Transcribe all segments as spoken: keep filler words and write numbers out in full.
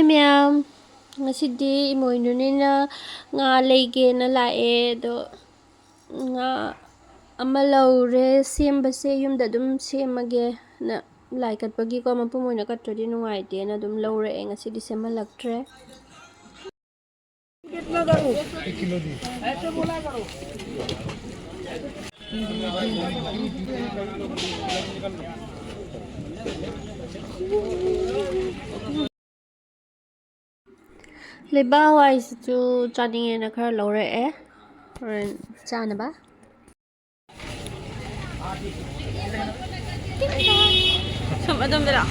ꯃꯌꯥꯝ, ꯉꯁꯤꯗꯤ ꯏꯃꯣꯏꯅꯨꯅꯤꯅ ꯉꯥ ꯂꯩꯒꯦꯅ ꯂꯥꯛꯑꯦ꯫ ꯑꯗꯣ ꯉꯥ ꯑꯃ ꯂꯧꯔꯦ꯫ ꯁꯦꯝꯕꯁꯦ ꯌꯨꯝꯗ ꯑꯗꯨꯝ ꯁꯦꯝꯃꯒꯦꯅ, ꯂꯥꯏ ꯀꯠꯄꯒꯤꯀꯣ, ꯃꯄꯨꯝ ꯑꯣꯏꯅ ꯀꯠꯇ꯭ꯔꯗꯤ ꯅꯨꯡꯉꯥꯏꯇꯦꯅ ꯑꯗꯨꯝ ꯂꯧꯔꯛꯑꯦ꯫ ꯉꯁꯤꯗꯤ ꯁꯦꯝꯍꯜꯂꯛꯇ꯭ꯔꯦ꯫ ꯂꯩꯕꯥꯛ ꯍꯋꯥꯏꯁꯤꯁꯨ ꯆꯥꯅꯤꯡꯉꯦꯅ ꯈꯔ ꯂꯧꯔꯛꯑꯦ, ꯍꯣꯔꯦꯟ ꯆꯥꯅꯕ꯫ ꯁꯨꯝ ꯑꯗꯣꯝꯗꯔꯣ?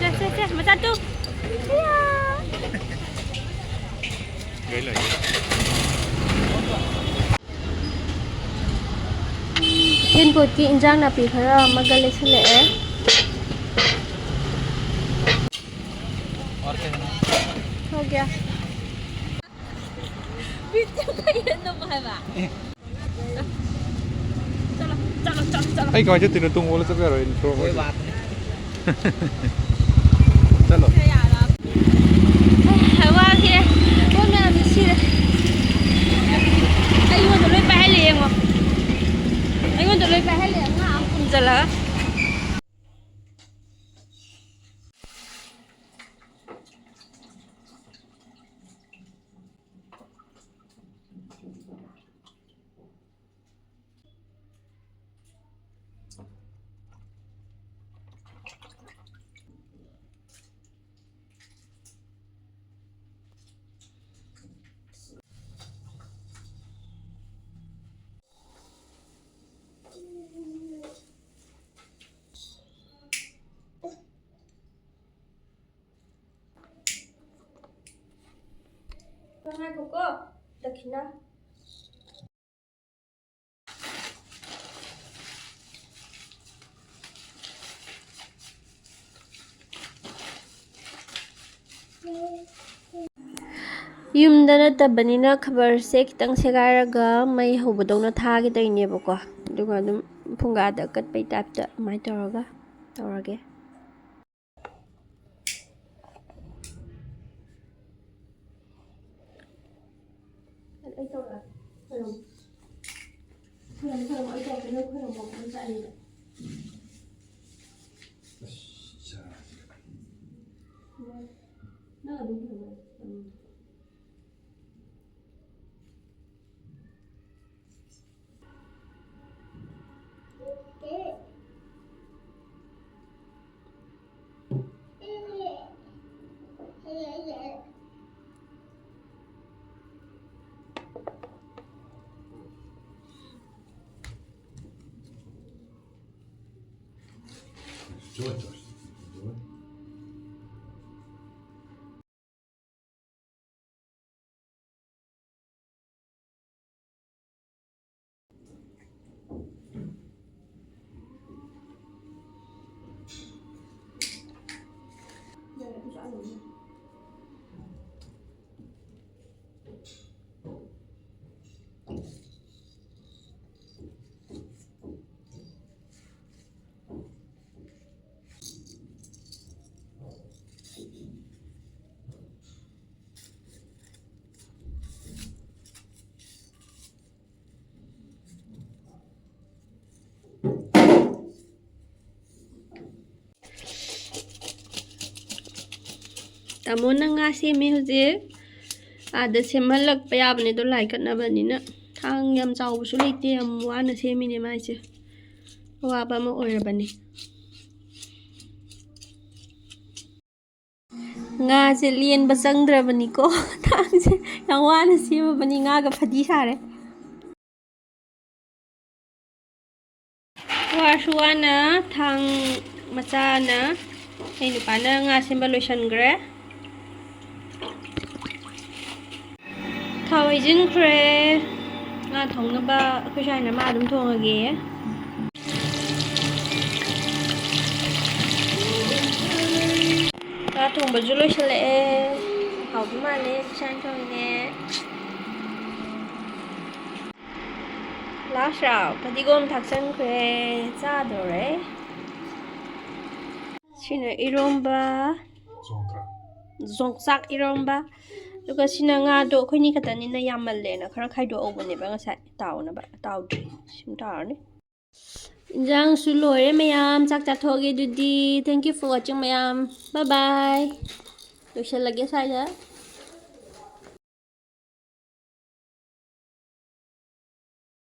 ꯁꯦ, ꯁꯦ, ꯁꯦ, ꯃꯆꯥ ꯇꯨ꯫ ꯏꯊꯦꯟ ꯄꯣꯠꯀꯤ ꯏꯟꯖꯥꯡ ꯅꯥꯄꯤ ꯈꯔ ꯑꯃꯒ ꯂꯩꯁꯤꯜꯂꯛꯑꯦ꯫ ꯍꯣ ꯒꯌꯥ꯫ ꯆꯠꯂꯣ, ꯆꯠꯂꯣ, ꯆꯠꯂꯣ, ꯆꯠꯂꯣ꯫ ꯑꯩ ꯀꯃꯥꯏꯅ ꯆꯠꯇꯣꯏꯅꯣ? ꯇꯨꯡ ꯑꯣꯜꯂ ꯆꯠꯄ ꯌꯥꯔꯣꯏ, ꯑꯩ ꯅꯤꯡꯊꯣꯔꯛꯑꯣ꯫ ꯆꯠꯂꯣ꯫ ꯋꯥꯈ꯭ꯔꯦ꯫ ꯄꯣꯠ ꯃꯌꯥꯝꯁꯦ ꯁꯤꯔꯦ꯫ ꯑꯩꯉꯣꯟꯗ ꯂꯣꯏ ꯄꯥꯏꯍꯜꯂꯦ ꯌꯦꯡꯉꯣ꯫ ꯑꯩꯉꯣꯟꯗ ꯂꯣꯏ ꯄꯥꯏꯍꯜꯂꯦ, ꯉꯥ ꯑꯃ ꯈꯨꯝꯖꯜꯂꯒ꯫ ꯉꯥꯏꯈꯣꯀꯣ, ꯗꯈꯤꯅꯥ꯫ ꯌꯨꯝꯗ ꯅꯠꯇꯕꯅꯤꯅ ꯈꯕꯔꯁꯦ ꯈꯤꯇꯪ ꯁꯦꯒꯥꯏꯔꯒ ꯃꯩ ꯍꯧꯕꯗꯧꯅ ꯊꯥꯒꯦ ꯇꯧꯔꯤꯅꯦꯕꯀꯣ, ꯑꯗꯨꯒ ꯑꯗꯨꯝ ꯐꯨꯡꯒꯥꯗ ꯀꯠꯄꯩ ꯇꯥꯏꯞꯇ ꯑꯗꯨꯃꯥꯏꯅ ꯇꯧꯔꯒ ꯇꯧꯔꯒꯦ꯫ ꯈꯣꯏꯔꯝꯃꯣ, ꯈꯣꯏꯔꯝꯃꯣ, ꯑꯩ ꯇꯧꯔꯛꯀꯦ, ꯅꯪ ꯈꯣꯏꯔꯝꯃꯣ, ꯅꯪ ꯆꯠꯂꯤꯗꯣ꯫ ꯑꯁ, ꯆꯥꯔꯁꯤ꯫ ꯅꯪ ꯑꯗꯨꯝ ꯈꯣꯏꯔꯝꯃꯣ꯫ ꯎꯝ꯫ ꯇꯥꯃꯣꯅ ꯉꯥ ꯁꯦꯝꯃꯤ ꯍꯧꯖꯤꯛ꯫ ꯑꯥꯗ ꯁꯦꯝꯍꯜꯂꯛꯄ ꯌꯥꯕꯅꯦ, ꯑꯗꯣ ꯂꯥꯏ ꯀꯠꯅꯕꯅꯤꯅ꯫ ꯊꯥꯡ ꯌꯥꯝ ꯆꯥꯎꯕꯁꯨ ꯂꯩꯇꯦ, ꯌꯥꯝ ꯋꯥꯅ ꯁꯦꯝꯃꯤꯅꯦ ꯃꯥꯏꯁꯦ꯫ ꯑꯋꯥꯕ ꯑꯃ ꯑꯣꯏꯔꯕꯅꯤ꯫ ꯉꯥꯁꯦ ꯂꯦꯟꯕ ꯆꯪꯗ꯭ꯔꯕꯅꯤꯀꯣ꯫ ꯊꯥꯡꯁꯦ ꯌꯥꯝ ꯋꯥꯅ ꯁꯦꯝꯃꯕꯅꯤ, ꯉꯥꯒ ꯐꯗꯤ ꯁꯥꯔꯦ꯫ ꯋꯥꯔꯁꯨ ꯋꯥꯅ ꯊꯥꯡ ꯃꯆꯥꯅ ꯑꯩ ꯅꯨꯄꯥꯅ ꯉꯥ ꯁꯦꯝꯕ ꯂꯣꯏꯁꯟꯈ꯭ꯔꯦ꯫ ꯊꯥꯎ ꯍꯩꯖꯤꯟꯈ꯭ꯔꯦ꯫ ꯉꯥ ꯊꯣꯡꯅꯕ ꯑꯩꯈꯣꯏ ꯁ꯭ꯋꯥꯏꯅ ꯃꯥ ꯑꯗꯨꯝ ꯊꯣꯡꯉꯒꯦ꯫ ꯉꯥ ꯊꯣꯡꯕꯁꯨ ꯂꯣꯏꯁꯤꯜꯂꯛꯑꯦ꯫ ꯍꯥꯎꯕ ꯃꯥꯜꯂꯦ, ꯏꯁꯥꯅ ꯊꯣꯡꯉꯤꯅꯦ꯫ Last round, ꯐꯗꯤꯒꯣꯝ ꯊꯥꯛꯆꯟꯈ꯭ꯔꯦ꯫ ꯆꯥꯗꯣꯔꯦ꯫ ꯁꯤꯅ ꯏꯔꯣꯝꯕ꯫ ꯌꯣꯡꯆꯥꯛ ꯏꯔꯣꯝꯕ꯫ ꯑꯗꯨꯒ ꯁꯤꯅ ꯉꯥꯗꯣ ꯑꯩꯈꯣꯏꯅꯤ ꯈꯛꯇꯅꯤꯅ ꯌꯥꯝꯃꯜꯂꯦꯅ ꯈꯔ ꯈꯥꯏꯗꯣꯛꯍꯧꯕꯅꯦꯕ ꯉꯁꯥꯏ ꯇꯥꯎꯅꯕ꯫ ꯇꯥꯎꯗ꯭ꯔꯤ꯫ ꯁꯨꯝ ꯇꯥꯎꯔꯅꯤ꯫ ꯏꯟꯖꯥꯡꯁꯨ ꯂꯣꯏꯔꯦ ꯃꯌꯥꯝ꯫ ꯆꯥꯛ ꯆꯥꯊꯣꯛꯑꯒꯦ ꯑꯗꯨꯗꯤ꯫ Thank you for watching ꯃꯌꯥꯝ꯫ Bye bye꯫ ꯂꯣꯏꯁꯤꯜꯂꯒꯦ ꯁ꯭ꯋꯥꯏꯗ꯫